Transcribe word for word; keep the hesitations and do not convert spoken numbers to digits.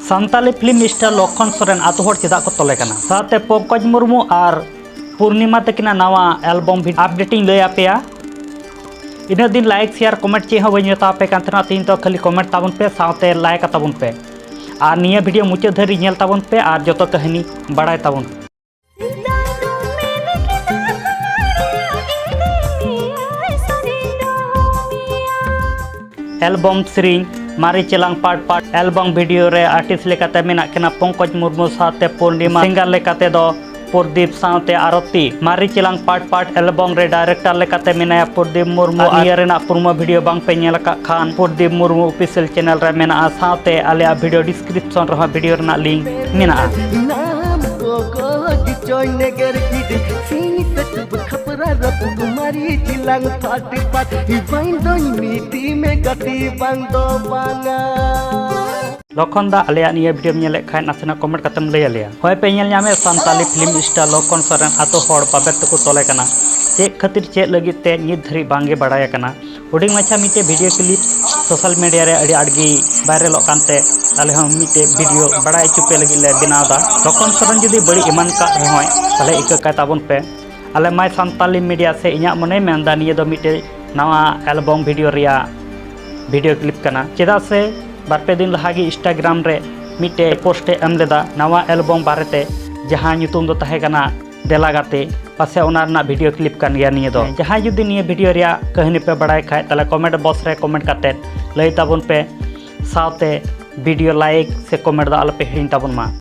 Santali film star ᱞᱚᱠᱠᱷᱚᱱ ᱥᱚᱨᱮᱱ ᱟᱛᱳ ᱦᱚᱲ ᱪᱮᱫᱟᱜ ᱠᱚ ᱛᱚᱞᱮ ᱠᱟᱱᱟ? ᱥᱟᱶᱛᱮ ᱯᱚᱝᱠᱚᱡᱽ ᱢᱩᱨᱢᱩ ᱟᱨ ᱯᱩᱨᱱᱤᱢᱟ ᱛᱟᱹᱠᱤᱱᱟᱜ ᱱᱟᱣᱟ ᱮᱞᱵᱚᱢ ᱵᱷᱤᱰ-, ᱟᱯᱰᱮᱴ ᱤᱧ ᱞᱟᱹᱭ ᱟᱯᱮᱭᱟ᱾ ᱤᱱᱟᱹᱜ ᱫᱤᱱ ᱞᱟᱭᱤᱠ, ᱥᱮᱭᱟᱨ, ᱠᱚᱢᱮᱱᱴ ᱪᱮᱫ ᱦᱚᱸ ᱵᱟᱹᱧ ᱢᱮᱛᱟ ᱟᱯᱮ ᱠᱟᱱ ᱛᱟᱦᱮᱱᱟ, ᱛᱮᱦᱮᱧ ᱫᱚ ᱠᱷᱟᱹᱞᱤ ᱠᱚᱢᱮᱱᱴ ᱛᱟᱵᱚᱱ ᱯᱮ, ᱥᱟᱶᱛᱮ ᱞᱟᱭᱤᱠ ᱟᱛᱟᱵᱚᱱ ᱯᱮ᱾ ᱟᱨ ᱱᱤᱭᱟᱹ ᱵᱷᱤᱰᱤᱭᱳ ᱢᱩᱪᱟᱹᱫ ᱫᱷᱟᱹᱨᱤᱡ ᱧᱮᱞ ᱛᱟᱵᱚᱱ ᱯᱮ ᱟᱨ ᱡᱚᱛᱚ ᱠᱟᱹᱦᱱᱤ ᱵᱟᱲᱟᱭ ᱛᱟᱵᱚᱱ ᱯᱮ᱾ ᱮᱞᱵᱚᱢ ᱥᱮᱨᱮᱧ ᱢᱟᱨᱮ ᱪᱮᱞᱟᱝ ᱯᱟᱴ ᱯᱟᱴ ᱮᱞᱵᱚᱢ ᱵᱷᱤᱰᱤᱭᱳ ᱨᱮ ᱟᱨᱴᱤᱥᱴ ᱞᱮᱠᱟᱛᱮ ᱢᱮᱱᱟᱜ ᱠᱤᱱᱟ ᱯᱚᱝᱠᱚᱡᱽ ᱢᱩᱨᱢᱩ ᱥᱟᱶᱛᱮ ᱯᱩᱨᱱᱤᱢᱟ, ᱥᱤᱝᱜᱟᱨ ᱞᱮᱠᱟᱛᱮ ᱫᱚ ᱯᱨᱚᱫᱤᱯ ᱥᱟᱶᱛᱮ ᱟᱨᱚᱛᱤ᱾ ᱢᱟᱨᱮ ᱪᱮᱞᱟᱝ ᱯᱟᱴ ᱯᱟᱴ ᱮᱞᱵᱚᱢ ᱨᱮ ᱰᱟᱭᱨᱮᱠᱴᱚᱨ ᱞᱮᱠᱟᱛᱮ ᱢᱮᱱᱟᱭᱟ ᱯᱨᱚᱫᱤᱯ ᱢᱩᱨᱢᱩ ᱟᱨ ᱱᱤᱭᱟᱹ ᱨᱮᱱᱟᱜ ᱯᱨᱳᱢᱳ ᱵᱷᱤᱰᱤᱭᱳ ᱵᱟᱝ ᱯᱮ ᱧᱮᱞ ᱟᱠᱟᱫ ᱠᱷᱟᱱ ᱯᱨᱚᱫᱤᱯ ᱢᱩᱨᱢᱩ ᱚᱯᱷᱤᱥᱤᱭᱟᱞ ᱪᱮᱱᱮᱞ ᱨᱮ ᱢᱮᱱᱟᱜᱼᱟ, ᱥᱟᱶᱛᱮ ᱟᱞᱮᱭᱟᱜ ᱵᱷᱤᱰᱤᱭᱳ ᱰᱤᱥᱠᱨᱤᱯᱥᱚᱱ ᱨᱮᱦᱚᱸ ᱵᱷᱤᱰᱤᱭᱳ ᱨᱮᱱᱟᱜ ᱞᱤᱝᱠ ᱢᱮᱱᱟᱜᱼᱟ᱾ ᱱᱟᱢ ᱠᱚ ᱜᱚᱡ ᱪᱚᱭ ᱱᱮᱜᱮᱨ ᱠᱤᱫᱤ ᱥᱤᱧ ᱛᱮ ᱠᱷᱟᱯᱨᱟ ᱨᱟᱹᱯᱩᱫ ᱢᱟᱨᱤ ᱪᱮᱞᱟᱝ ᱯᱟᱴ ᱯᱟᱴ ᱤᱵᱟᱹᱧ ᱫᱚᱧ ᱢᱤᱫᱤ ᱢᱮ ᱜᱟᱛᱮ ᱵᱟᱝ ᱫᱚ ᱵᱟᱝᱟ᱾ ᱞᱚᱠᱷᱚᱱ ᱫᱟ, ᱟᱞᱮᱭᱟᱜ ᱱᱤᱭᱟᱹ ᱵᱷᱤᱰᱤᱭᱳᱢ ᱧᱮᱞᱮᱫ ᱠᱷᱟᱱ ᱱᱟᱥᱮᱱᱟᱜ ᱠᱚᱢᱮᱱᱴ ᱠᱟᱛᱮᱢ ᱞᱟᱹᱭ ᱟᱞᱮᱭᱟ᱾ ᱦᱳᱭ ᱯᱮ ᱧᱮᱞ ᱧᱟᱢᱮᱫ ᱥᱟᱱᱛᱟᱞᱤ ᱯᱷᱤᱞᱢ ᱥᱴᱟᱨ ᱞᱚᱠᱷᱚᱱ ᱥᱚᱨᱮᱱ ᱟᱛᱳ ᱦᱚᱲ ᱵᱟᱵᱮᱨ ᱛᱮᱠᱚ ᱛᱚᱞᱮ ᱠᱟᱱᱟ᱾ ᱪᱮᱫ ᱠᱷᱟᱹᱛᱤᱨ, ᱪᱮᱫ ᱞᱟᱹᱜᱤᱫ ᱛᱮ, ᱱᱤᱛ ᱫᱷᱟᱹᱨᱤᱡ ᱵᱟᱝᱜᱮ ᱵᱟᱲᱟᱭ ᱟᱠᱟᱱᱟ᱾ ᱦᱩᱰᱤᱧ ᱢᱟᱪᱷᱟ ᱢᱤᱫᱴᱮᱡ ᱵᱷᱤᱰᱤᱭᱳ ᱠᱞᱤᱯ ᱥᱳᱥᱟᱞ ᱢᱤᱰᱤᱭᱟ ᱨᱮ ᱟᱹᱰᱤ ᱟᱸᱴ ᱜᱮ ᱵᱷᱟᱭᱨᱟᱞᱚᱜ ᱠᱟᱱᱛᱮ ᱟᱞᱮ ᱦᱚᱸ ᱢᱤᱫᱴᱮᱡ ᱵᱷᱤᱰᱤᱭᱳ ᱵᱟᱲᱟᱭ ᱦᱚᱪᱚ ᱯᱮ ᱞᱟᱹᱜᱤᱫ ᱞᱮ ᱵᱮᱱᱟᱣ ᱮᱫᱟ᱾ ᱞᱚᱠᱷᱚᱱ ᱥᱚᱨᱮᱱ ᱡᱩᱫᱤ ᱵᱟᱹᱲᱤᱡ ᱮᱢᱟᱱ ᱠᱟᱜ ᱨᱮᱦᱚᱸᱭ, ᱛᱟᱦᱞᱮ ᱤᱠᱟᱹ ᱠᱟᱭ ᱛᱟᱵᱚᱱ ᱯᱮ᱾ ᱟᱞᱮ ᱢᱟᱭ ᱥᱟᱱᱛᱟᱞᱤ ᱢᱤᱰᱤᱭᱟ ᱥᱮ ᱤᱧᱟᱹᱜ ᱢᱚᱱᱮᱭ ᱢᱮᱱᱫᱟ ᱱᱤᱭᱟᱹ ᱫᱚ ᱢᱤᱫᱴᱮᱡ ᱱᱟᱣᱟ ᱮᱞᱵᱚᱢ ᱵᱷᱤᱰᱤᱭᱳ ᱨᱮᱭᱟᱜ ᱵᱷᱤᱰᱤᱭᱳ ᱠᱞᱤᱯ ᱠᱟᱱᱟ᱾ ᱪᱮᱫᱟᱜ ᱥᱮ ᱵᱟᱨᱯᱮ ᱫᱤᱱ ᱞᱟᱦᱟ ᱜᱮ ᱤᱱᱥᱴᱟᱜᱨᱟᱢ ᱨᱮ ᱢᱤᱫᱴᱮᱡ ᱯᱳᱥᱴ ᱮ ᱮᱢ ᱞᱮᱫᱟ ᱱᱟᱣᱟ ᱮᱞᱵᱚᱢ ᱵᱟᱨᱮᱛᱮ, ᱡᱟᱦᱟᱸ ᱧᱩᱛᱩᱢ ᱫᱚ ᱛᱟᱦᱮᱸ ᱠᱟᱱᱟ ᱫᱮᱞᱟ ᱜᱟᱛᱮ᱾ ᱯᱟᱥᱮ ᱚᱱᱟ ᱨᱮᱱᱟᱜ ᱵᱷᱤᱰᱤᱭᱳ ᱠᱞᱤᱯ ᱠᱟᱱ ᱜᱮᱭᱟ ᱱᱤᱭᱟᱹ ᱫᱚ᱾ ᱡᱟᱦᱟᱸᱭ ᱡᱩᱫᱤ ᱱᱤᱭᱟᱹ ᱵᱷᱤᱰᱤᱭᱳ ᱨᱮᱭᱟᱜ ᱠᱟᱹᱦᱱᱤ ᱯᱮ ᱵᱟᱲᱟᱭ ᱠᱷᱟᱡ, ᱛᱟᱦᱞᱮ ᱠᱚᱢᱮᱱᱴ ᱵᱚᱠᱥ ᱨᱮ ᱠᱚᱢᱮᱱᱴ ᱠᱟᱛᱮᱫ ᱞᱟᱹᱭ ᱛᱟᱵᱚᱱ ᱯᱮ, ᱥᱟᱶᱛᱮ ᱵᱷᱤᱰᱤᱭᱳ ᱞᱟᱭᱤᱠ ᱥᱮ ᱠᱚᱢᱮᱱᱴ ᱫᱚ ᱟᱞᱚᱯᱮ ᱦᱤᱲᱤᱧ ᱛᱟᱵᱚᱱ ᱢᱟ᱾